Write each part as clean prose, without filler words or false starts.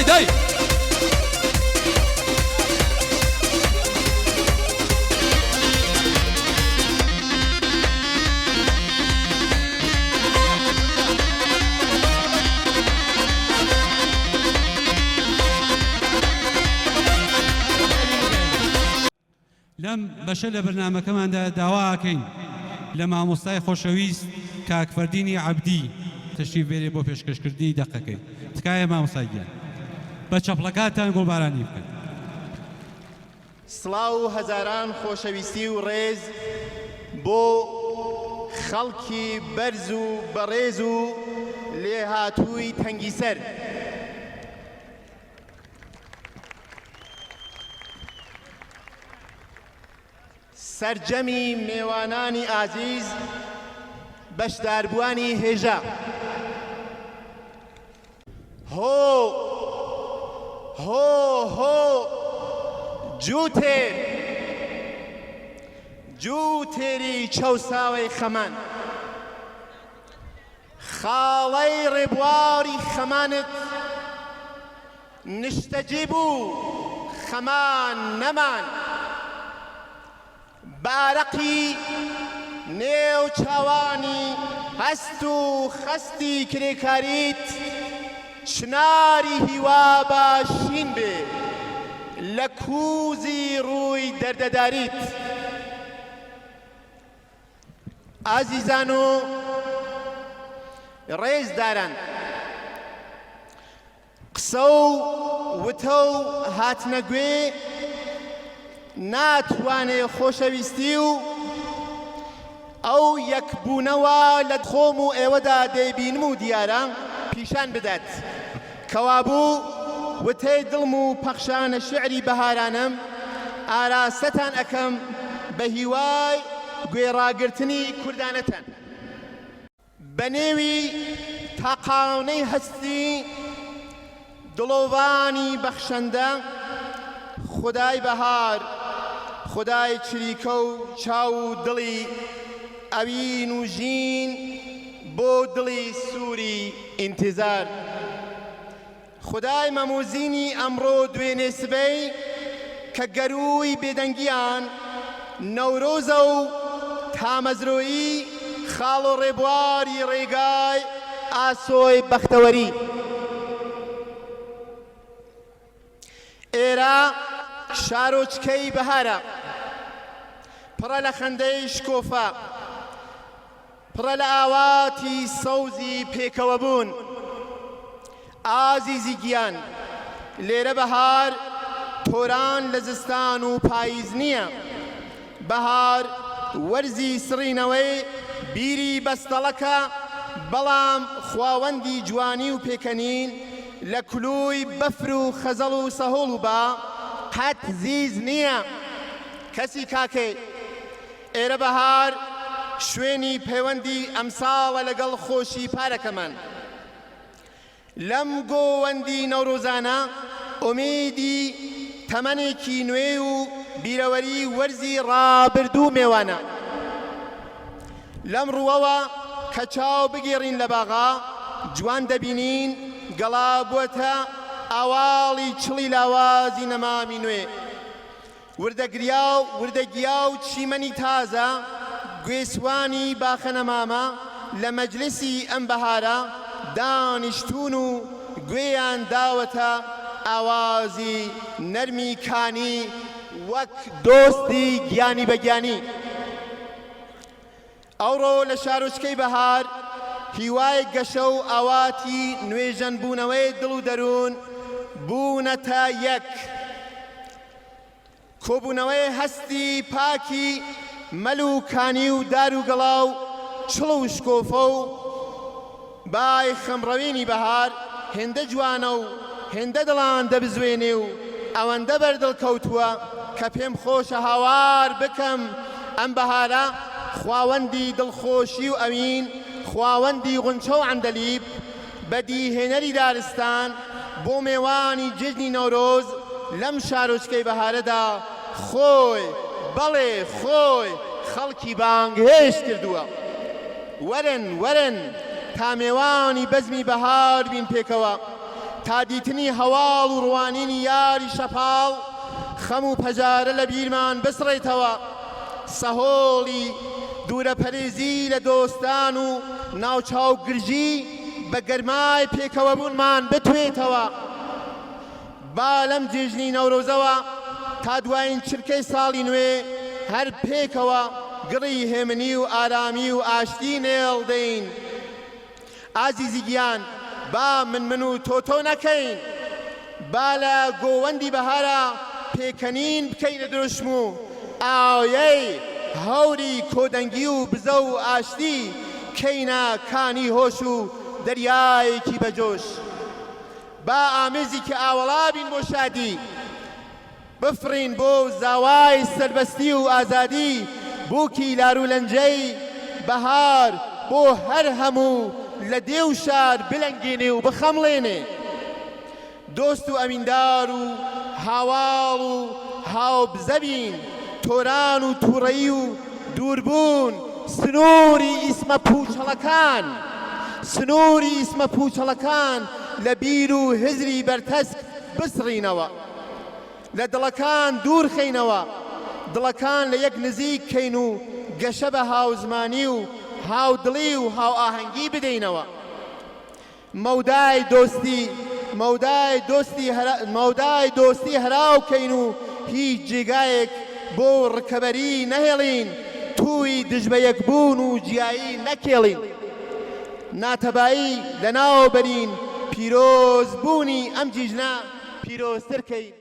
دەی. لەم بەشە لە بەرنامەکەماندا داوا ئەکەین لە مامۆستای خۆشەویست کاک فەردینی عەبدی تەشریف بێنێ بۆ پێشکەشکردنی دەقەکەی. تکایە مامۆستا گیان بە چەپڵەکانتان گوڵبارانی بکەن. سڵاو و هەزاران خۆشەویستی و ڕێز بۆ خەڵکی بەرز و بەڕێز و لێهاتووی تەنگیسەر. سەرجەمی مێوانانی ئازیز، بەشداربووانی هێژا. هۆ هۆ هۆ جووتێر جووتێری چەوساوەی خەمان. خاڵەی ڕێبواری خەمانت نیشتەجێ بوو خەمان نەمان. بە ئارەقی نێو چاوانی هەست و خەستی کرێکاریت چناری هیوا با شین بێ لە کووزی ڕووی دەردەداریت. ئازیزان و ڕێزداران، قسە و وتە و هاتنە گوێ ناتوانێ خۆشەویستی و ئەو یەکبوونە وا لە خۆم و ئێوەدا دەیبینم و دیارە پیشان بدات. کەوابوو وتەی دڵم و پەخشانە شیعری بەهارانەم ئاراستەتان ئەکەم بە هیوای گوێڕاگرتنی کوردانەتان. بە نێوی تاقانەی هەستی دڵۆڤانی بەخشەندە، خودای بەهار، خودای چریکە و چاو و دڵی ئەوین و ژین بۆ دڵی سووری ئینتیزار. خودای مەموزینی ئەمڕۆ و دوێنێ سبەی کە گەرووی بێدەنگیان نەورۆزە و تامەزرۆیی خاڵۆ ڕێبواری ڕێگای ئاسۆی بەختەوەری. ئێرە شارۆچکەی بەهارە، پڕە لە خەندەی شکۆفە، پڕە لە ئاواتی سەوزی پێکەوەبوون. ئازیزی گیان، لێرە بەهار تۆران لە زستان و پاییز نییە. بەهار وەرزی سڕینەوەی بیری بەستەڵەکە، بەڵام خواوەندی جوانی و پێکەنین لە کولووی بەفر و خەزەڵ و سەهۆڵ و با قەت زیز نییە. کەسی کاکەی. ئێرە بەهار شوێنی پەیوەندی ئەمساڵە لەگەڵ خۆشی پارەکەمان. لەم گۆوەندی نەورۆزانە ئومێدی تەمەنێکی نوێ و بیرەوەری وەرزی ڕابردوو مێوانە. لەم ڕووەوە کە چاو بگێڕین لە باغا جوان دەبینین گەڵا بووەتە ئاواڵی چڵی لاوازی نەمامی نوێ. وردەگریا و وردەگیا و چیمەنی تازە، گوێسوانی باخەنەمامە لە مەجلیسی ئەم بەهارە دانیشتوون و گوێیان داوەتە ئاوازی نەرمی کانی وەک دۆستی گیانی بە گیانی. ئەوڕۆ لە شارۆچکەی بەهار هیوای گەشە و ئاواتی نوێژەنبوونەوەی دڵ و دەروون بوونەتە یەک. کۆبوونەوەی هەستی پاکی مەل و کانی و دار و گەڵا و چڵ و شکۆفە و بای خەمڕەوینی بەهار هێندە جوانە و هێندە دڵان دەبزوێنێ و ئەوەندە بەر دڵ کەوتووە کە پێم خۆشە هاوار بکەم ئەم بەهارە خواوەندی دڵخۆشی و ئەوین، خواوەندی غونچە و عەندەلیب، بەدیهێنەری دارستان بۆ مێوانی جێژنی نەورۆز لەم شارۆچکەی بەهارەدا خۆی، بەڵێ خۆی خەڵکی بانگهێشت کردووە. وەرن، وەرن تا مێوانی بەزمی بەهار بین پێکەوە. تا دیتنی هەواڵ و ڕوانینی یاری شەپاڵ خەم و پەژارە لە بیرمان بسڕێتەوە. سەهۆڵی دوورەپەرێزی لە دۆستان و ناوچاوگرژی بە گەرمای پێکەوەبوونمان بتوێتەوە. با لەم جێژنی نەورۆزەوە تا دوایین چرکەی ساڵی نوێ هەر پێکەوە گڕی هێمنی و ئارامی و ئاشتی نێڵ دەین. ئازیزی گیان با من من و تۆ تۆ نەکەین. با لە گۆوەندی بەهارا پێکەنین بکەینە دروشم و ئایەی هەوری کۆدەنگی و بزە و ئاشتی کەینە کانی هۆش و دەریایەکی بەجۆش. با ئامێزیکی ئاوەڵا بین بۆ شادی، بفڕین بۆ زاوای سەربەستی و ئازادی، بووکی لارولەنجەی بەهار بۆ هەر هەموو لە دێ و شار بلەنگێنێ و بخەمڵێنێ. دۆست و ئەویندار و هاواڵ و هاوبزە بین، تۆران و تووڕەیی و دووربوون سنووری ئیسمە پووچەڵەکان، سنووری ئیسمە پووچەڵەکان لە بیر و هزری بەرتەسک بسڕینەوە، لە دڵەکان دوور خەینەوە، دڵەکان لە یەک نزیک کەین و گەشە بە هاوزمانی و هاودڵی و هاوئاهەنگی بدەینەوە. مەودای دۆستی مەودای دۆستی مەودای دۆستی هەراو کەین و هیچ جێگایەک بۆ ڕکەبەری نەهێڵین، تووی دژ بە یەکبوون و جیایی نەکێڵین، ناتەبایی لەناو بەرین، پیرۆز بوونی ئەم جیژنە پیرۆزتر کەین.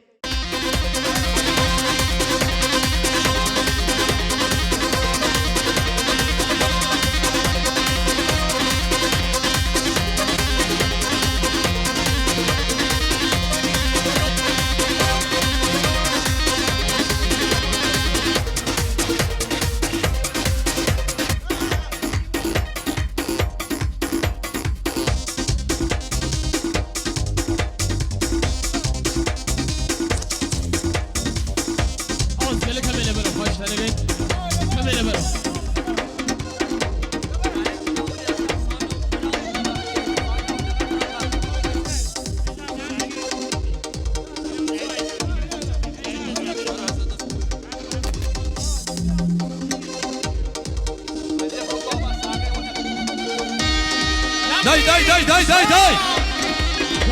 دای دای دای دای دای دای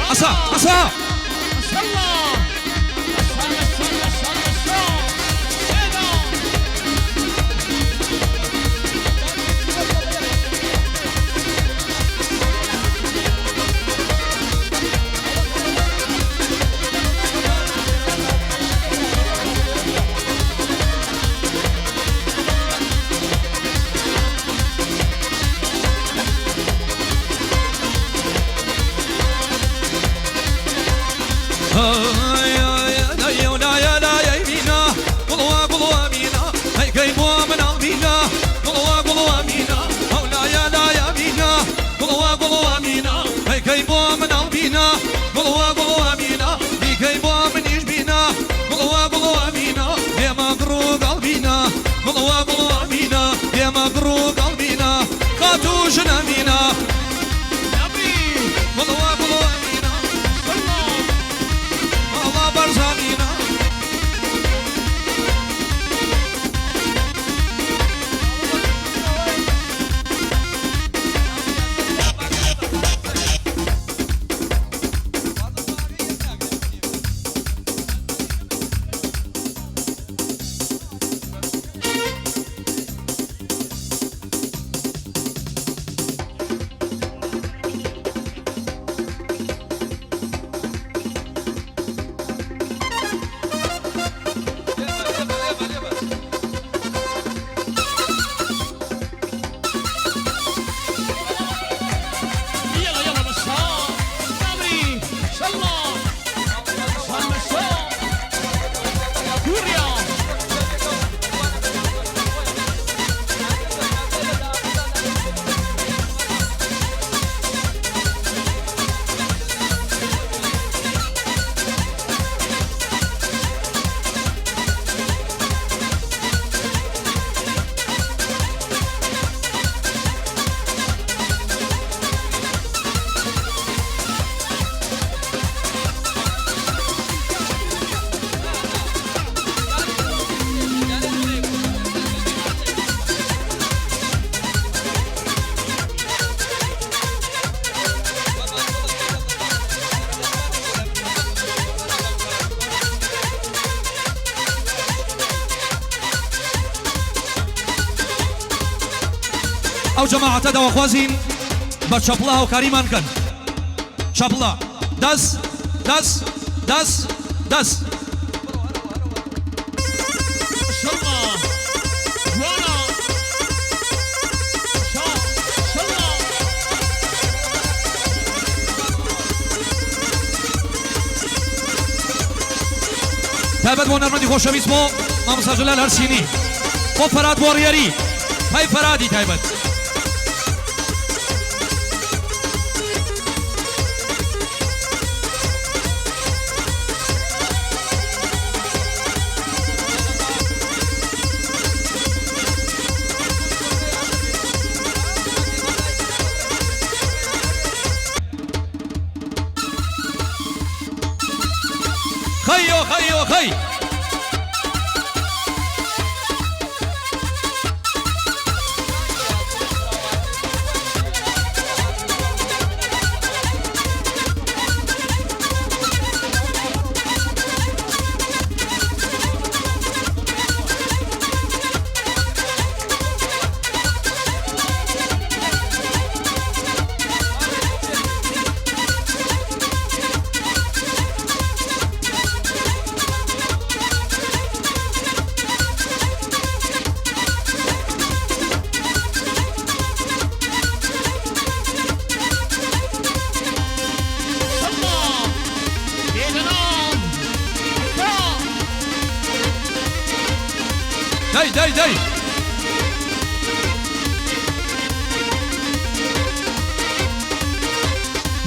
ئەسا ئەسا. ئەو جەماعەتە داواخوازین بە چەپڵە هاوکاریمان کەن. چەپڵە. دەس. دەس. دەس. دەس. تایبەت بۆ نەرمەندی خۆشەویست بۆ مامۆستا جەلال هەرسینی بۆ فەراد بۆڕیەری هەی فەرادی تایبەت. خەیۆ خەیۆ خەی. دەی دەی دەی.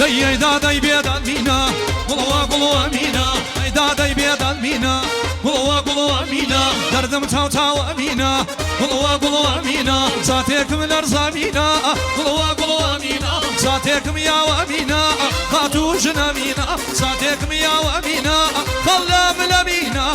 دەی ئەی دادەی بێداد مینا گوڵەوە گوڵەوە مینا ئەی دادەی بێداد مینا گوڵەوە گوڵەوە مینا دەردم چاو چاوە مینا گوڵەوە گوڵەوە مینا ساتێکم لەرزا مینا گوڵەوە گوڵەوە مینا ساتێکم یاوە مینا خاتوو ژنە مینا ساتێکم یاوە مینا خەڵەم لە مینا.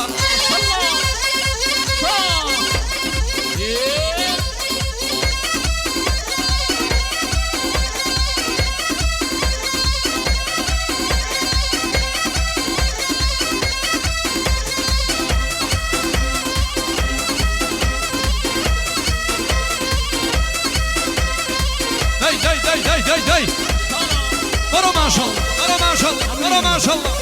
دەی دەی دەی دەی دەی دەی بەرۆ ماشەڵڵا بەرۆ ماشەڵڵا بەرۆ ماشەڵڵا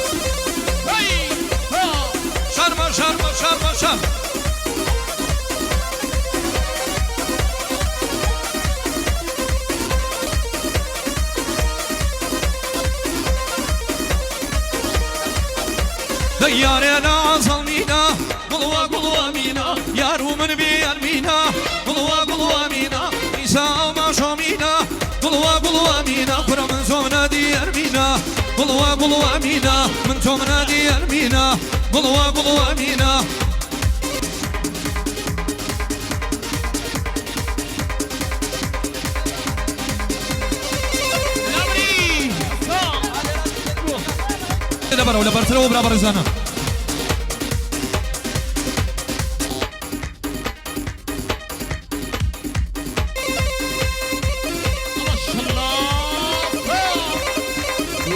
شەرمە شەرمە شەرمە شەرم. دەی یارێ نازڵ مینا گوڵوە گوڵوە مینا یار و من بیان مینا گوڵوە گوڵوە مینا ئیسا ماشۆ مینا گوڵوە گوڵوە مینا کورە من تۆم نادیار مینا گوڵوە گوڵوە مینا من تۆم نادیار مینا گوڵوە گوڵوە مینا. لەبەرەوە لەبەرترەوە برا بەڕێزانە.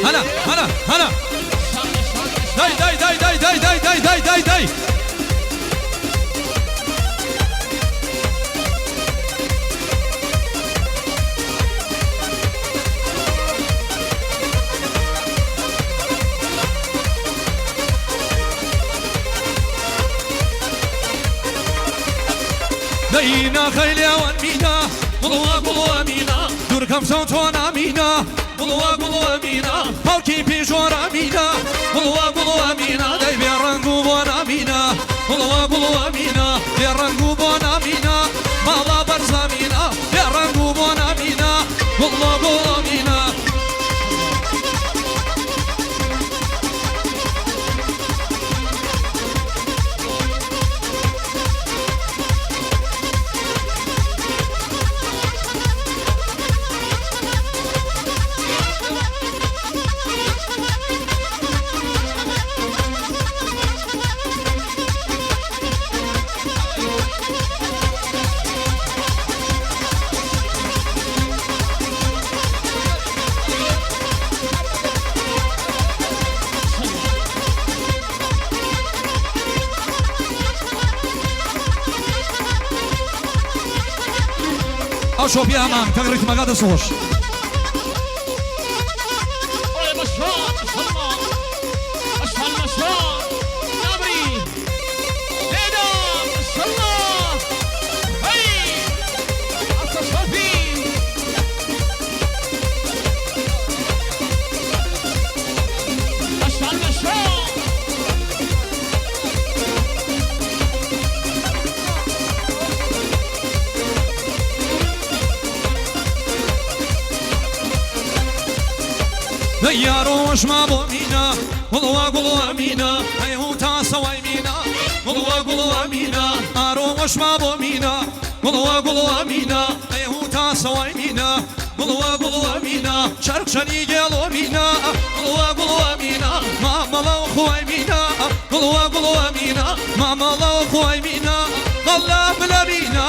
هەنا هەنا هەنا دای دای دای دای دای دای دای دای دای دای. دەینا خەیلێوان مینا گوڵوە گوڵوە مینا دوورکەم سەوتۆنا مینا گوڵوە گوڵوە مینا پاڵکی پیژۆرا مینا گوڵوە گوڵوە مینا دەی بێ ڕەنگ و بۆنا مینا گوڵوە گوڵوە مینا بێ ڕەنگ و بۆنا مینا ماڵا بەرزا مینا بێ ڕەنگ و بۆنا مینا گوڵوە گوڵوە مینا. ئەو شۆپی ئەمان کەک ڕیتمەکە دەست خۆش. یاڕۆژما بۆ مینا گوڵوا گوڵوا مینا ئەی تا سەوای مینا گوڵوا گوڵوا مینا ئارۆ وەشما بۆ مینا گوڵوا گوڵوا مینا ئەی تا سەوای مینا گوڵوا گوڵوا مینا چەرچەنی گێڵۆ مینا گوڵوا گوڵوا مینا مامەڵە و خوای مینا گوڵوا گوڵوا مینا مامەڵە و خوای مینا غەڵا بلە مینا.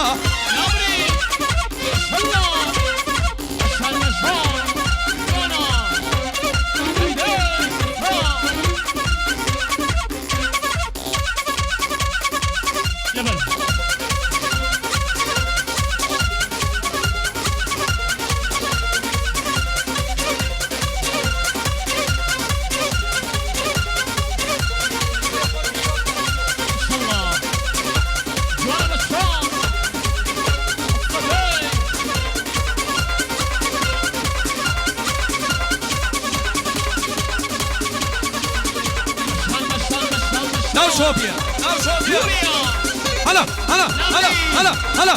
ناو شۆپیە ناو شۆپیە هەلا هەلا هەلا هەلا هەلا.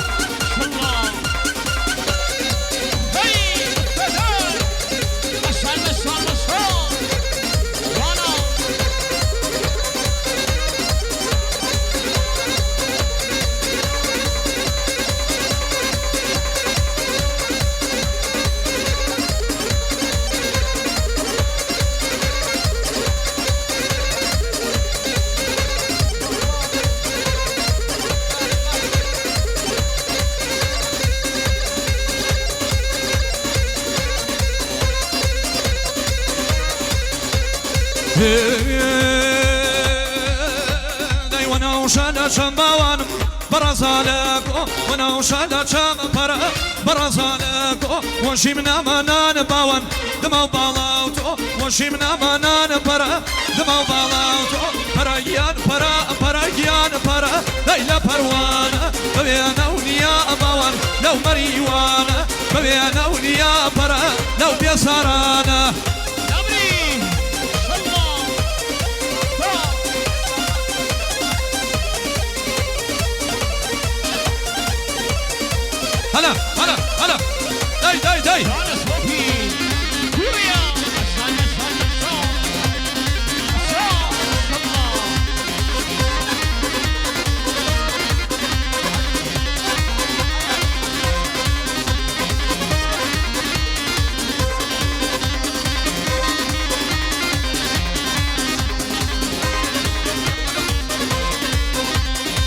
دەی وەناوشە لە چەند باوانم بەڕەزالەکۆ وەناوشە لە چەم پەرە بەڕەزالەکۆ وەشی منامانان باوان دماو باڵاو تۆ وەشی منامانان پەرە دماو باڵاو تۆ پەرەگیان پەرە پەرەگیان پەرە دەی لە پەروانە بەوێنە و نیا باوان لەو مەریوانە بەوێنە و نیا پەرە لەو بێسارانە. هلا هلا هلا داي داي داي.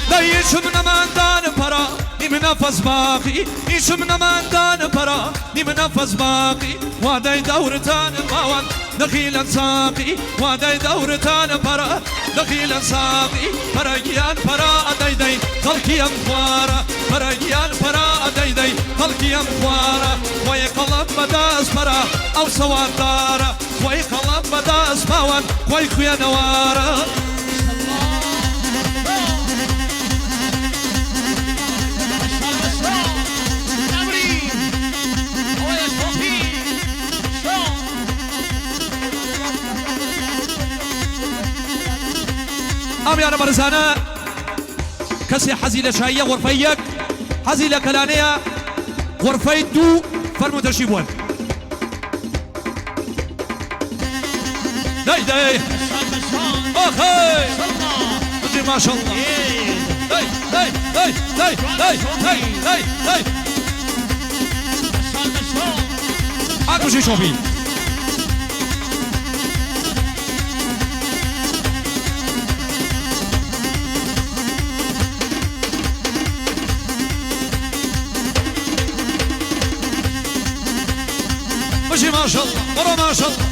دای چم نماندان پرا نیم نفس باقی ایشم نماندان پرا نیم نفس باقی وادای دورتان باوان دخیلا ساقی وادای دورتان پرا دخیلا ساقی پرگیان پرا دای دای خەڵکی ئەم خوارە پەرەگیان پەرا دەی دەی خەڵکی ئەم خوارە خۆی قەڵەم بەدەست پەرا ئەو سەواددارە خۆی قەڵەم بەدەست باوان خۆی خوێنەوارە. ئەم یانە بەرزانە کەسێ حەزی لە شاییە غرفەی یەک حەزی لە کەلانەیە غرفەی دوو فەرموو تەشریف بوون. دەی دەی ئاخەی بجی ماشەڵڵا دەی دەی دەی دەی دەی دەی دەی دەی ئاکوژی شۆپی. بجي ما شاء الله ورا ما شاء الله.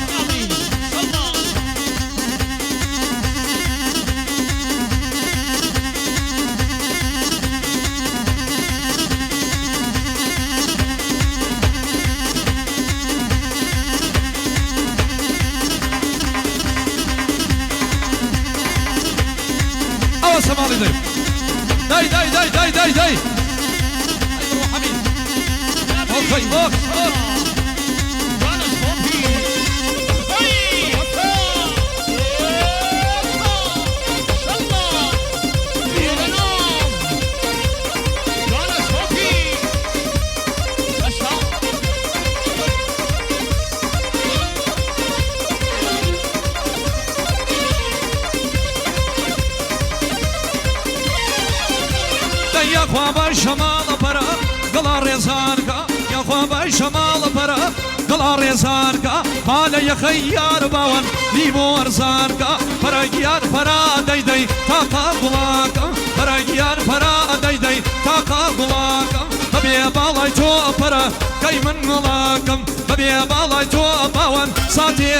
شەماڵی دەی دەی دەی دەی دەی دەی دەی ئەی بڕۆ حەمید ئۆکەی ئۆک ئۆک. دەی یاخوا بای شەماڵە پەرە گڵا ڕێزانکە یاخوا بای شەماڵە پەرە گڵا ڕێزانکە با لە یەخەی یار باوەن لیمۆ ئەرزانکە پەرە گیان پەرا دەی دەی تاقا گوڵاکە پەرە گیان پەرا دەی دەی تاقا گوڵاکە بەبێ باڵای تۆ پەرە کەی من گوڵاکەم بەبێ باڵای تۆ باوەن ساتێ.